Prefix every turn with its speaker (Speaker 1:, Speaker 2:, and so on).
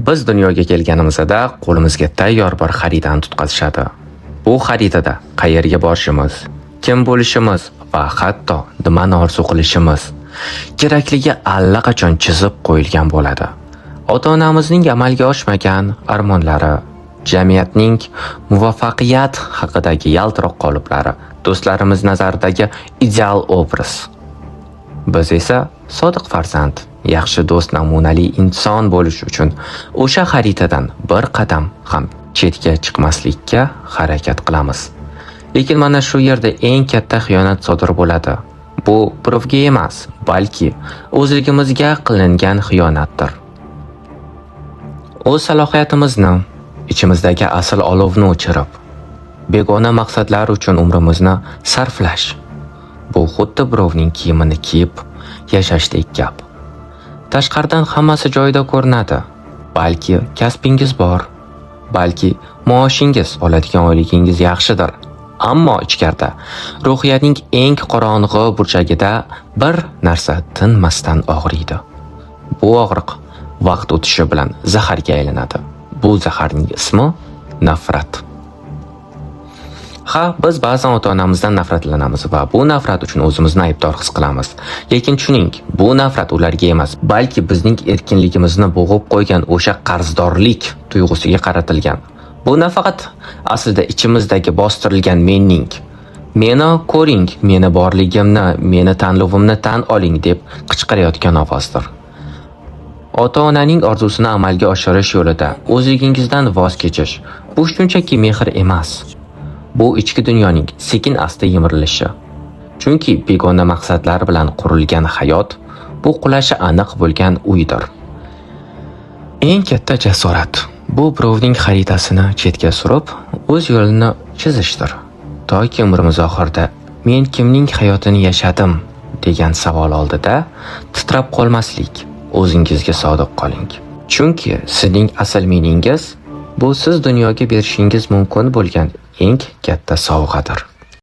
Speaker 1: Biz dunyoga kelganimizda qo'limizga tayyor bir xaritani tutqazishadi. Bu xaritada qayerga borishimiz, kim bo'lishimiz va hatto nimani orzu qilishimiz kerakligi allaqachon chizib qo'yilgan bo'ladi. Ota-onamizning amalga oshmagan armonlari, jamiyatning muvaffaqiyat haqidagi yaltiroq qoliplari, do'stlarimiz nazaridagi ideal obraz. Biz esa sodiq farzand, yaxshi do'st, namunali inson bo'lish uchun o'sha xaritadan bir qadam ham chetga chiqmaslikka harakat qilamiz. Lekin mana shu yerda eng katta xiyonat sodir bo'ladi. Bu birovga emas, balki o'zligimizga qilingan xiyonatdir. O'z salohiyatimizni, ichimizdagi asl olovni o'chirib, begona maqsadlar uchun umrimizni sarflash bu xuddi birovning kiyimini kiyib yashashdek gap. Tashqaridan hammasi joyida ko'rinadi. Balki kasbingiz bor, balki maoshingiz, oladigan oyligingiz yaxshidir. Ammo ichkarida, ruhiyatning eng qorong'i burchagida bir narsa tinmasdan og'riydi. Bu og'riq vaqt o'tishi bilan zaharga aylanadi. Bu zaharning ismi nafrat. Ha, biz ba'zan ota-onamizdan nafratlanamiz va bu nafrat uchun o'zimizni aybdor his qilamiz. Lekin tushuning, bu nafrat ularga emas, balki bizning erkinligimizni bo'g'ib qo'ygan o'sha qarzdorlik tuyg'usiga qaratilgan. Bu nafaqat aslida ichimizdagi bostirilgan menning "Meni ko'ring, meni borligimni, meni tanlovimni tan oling" deb qichqirayotgan ovozdir. Ota-onaning orzusini amalga oshirish yo'lida o'zligingizdan voz kechish bu shunchaki mehr emas. Bu ichki dunyoning sekin asta yemirilishi. Chunki begona maqsadlar bilan qurilgan hayot bu qulashi aniq bo'lgan uydir. Eng katta jasorat bu birovning xaritasini chetga surib, o'z yo'lini chizishdir. Toki umrimiz oxirida "Men kimning hayotini yashadim?" degan savol oldida titrab qolmaslik, o'zingizga sodiq qoling. Chunki sizning asl meningiz bu siz dunyoga berishingiz mumkin bo'lgan eng katta sovg'adir.